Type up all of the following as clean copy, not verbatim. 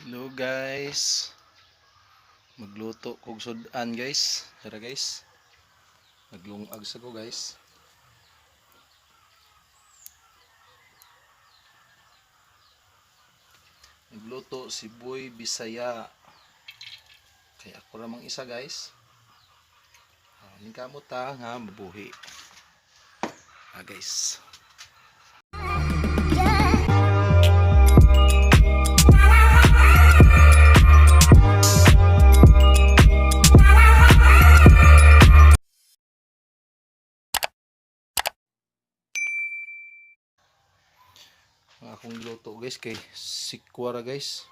Hello guys. Magluto kog sudan, guys. Tara guys. Naglungag sa ko, guys. Nagluto si Boy Bisaya. Kay ako ramang isa, guys. Ah, ning kamot ta nga mabuhi. Ah guys. Ang akong luto, guys, kay sikwa ra, guys.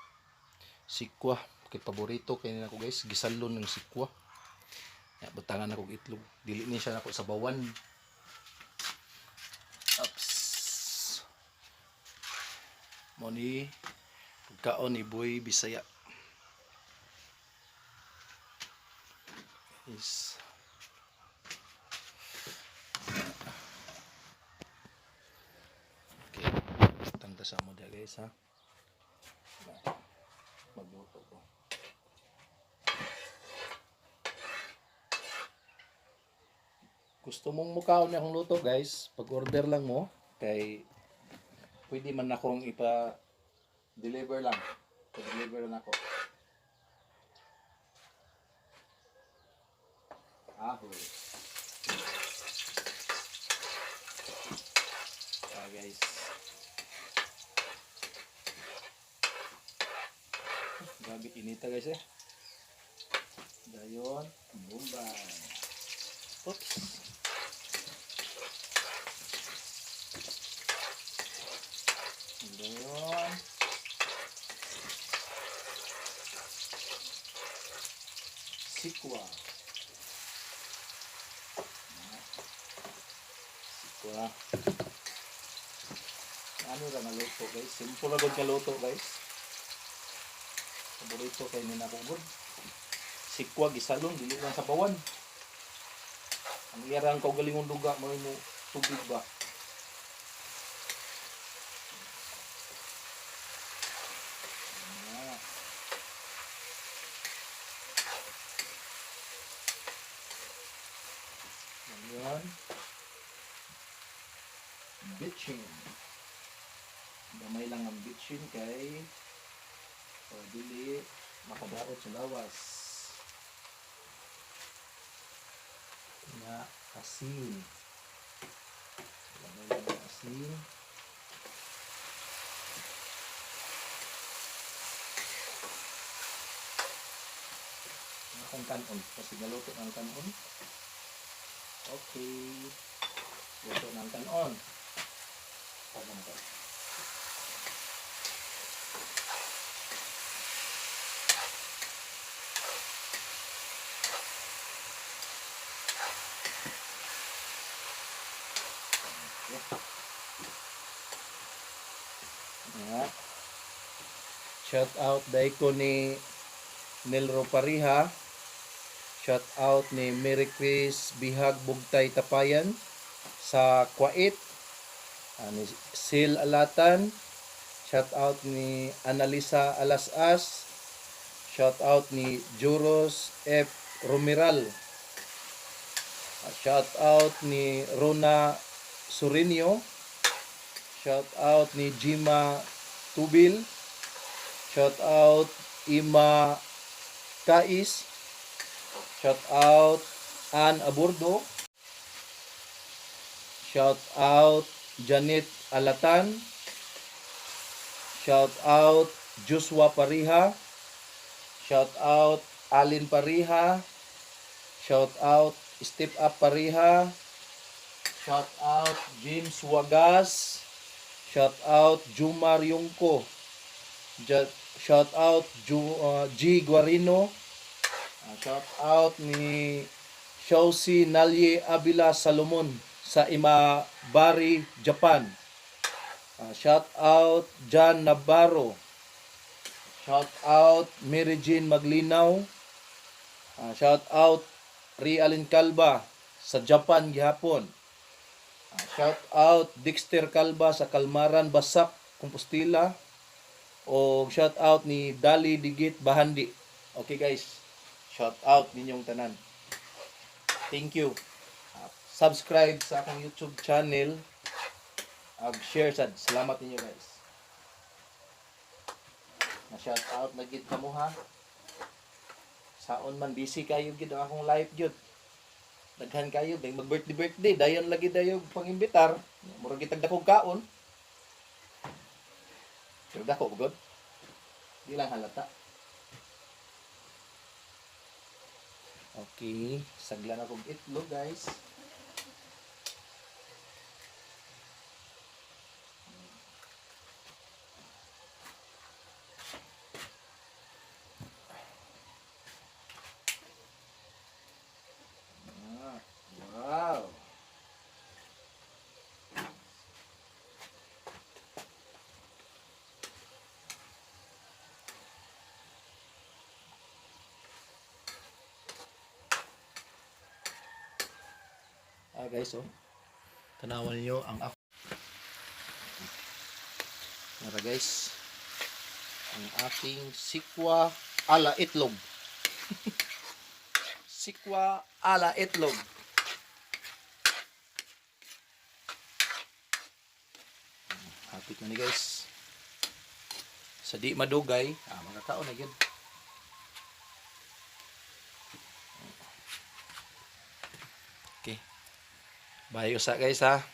Sikwa kay paborito kay nako, guys, gisalon ng sikwa. Ya, butangan ako og itlog. Dili ni siya nako sabawan. Oops. Mo ni pagkaon ni Boy Bisaya. Is Okay. Tangta sa mo dia, guys, ha. Magluto ko. Gusto mong mukaon akong luto, guys, pag-order lang mo kay pwede man akong ipa deliver lang. Pa-deliver lang ako. Ahoy. Ah, guys. Grabe inita, guys, eh. Dayon, Bombay. Oops. Dayon. Sikwa. Sikwa. Ano ra nga luto, guys? Simple ra gud ka luto, guys. Paborito kay ni nako gud. Sikwa gisalon dili lang sa bawan. Ang iyarang kaugalingong duga mo mo tubig ba. Ah. Ayan. Bitchin. Gamay lang ang bitchin kay o dili makadaot sa lawas. Na asin. Gamay lang ang asin. Ang akong kanon. Kasi naluto ng kanon. Okay. Luto ng kanon. Pagod na. Yeah. Shout out dai ko ni Nelro Pariha. Shout out ni Mary Chris Bihag Bugtay Tapayan sa Kuwait. Ah, ni Sil Alatan. Shout out ni Analisa Alasas. Shout out ni Juros F. Romiral. Ah, shout out ni Rona Surinio. Shout out ni Jima Tubil. Shout out Ima Kais. Shout out Ann Aburdo. Shout out Janet Alatan. Shout out Joshua Pariha. Shout out Alin Pariha. Shout out Step Up Pariha. Shout out James Wagas. Shout out Jumar Yungko. Shout out G. Guarino. Ah, shout out ni Shausi Nalye Avila Salomon sa Imabari, Japan. Ah, shout out John Navarro. Shout out Mary Jean Maglinaw. Ah, shout out Rialin Calba sa Japan gihapon. Ah, shout out Dexter Calba sa Kalmaran, Basak, Compostela. O shout out ni Dali Digit Bahandi. Okay guys, shout out ninyong tanan. Thank you. Subscribe sa akong YouTube channel. Ag share sad. Salamat ninyo, guys. Na shout out na gid kamo ha. Saon man, busy kayo gid ang akong life gyud. Daghan kayo day mag birthday birthday, dayon lagi dayo pangimbitar. Murag gitag dakog kaon. Pero dako gud. Di lang halata. Okay, saglan akong itlog, guys. Ah, wow. Ah guys, oh. Tanawan niyo ang ako. Nara guys. Ang aking sikwa ala itlog. Sikwa ala itlog. Hapit na ni, guys. Sa di madugay, makakaon na gyud. Okay. Bye usa, guys, ha.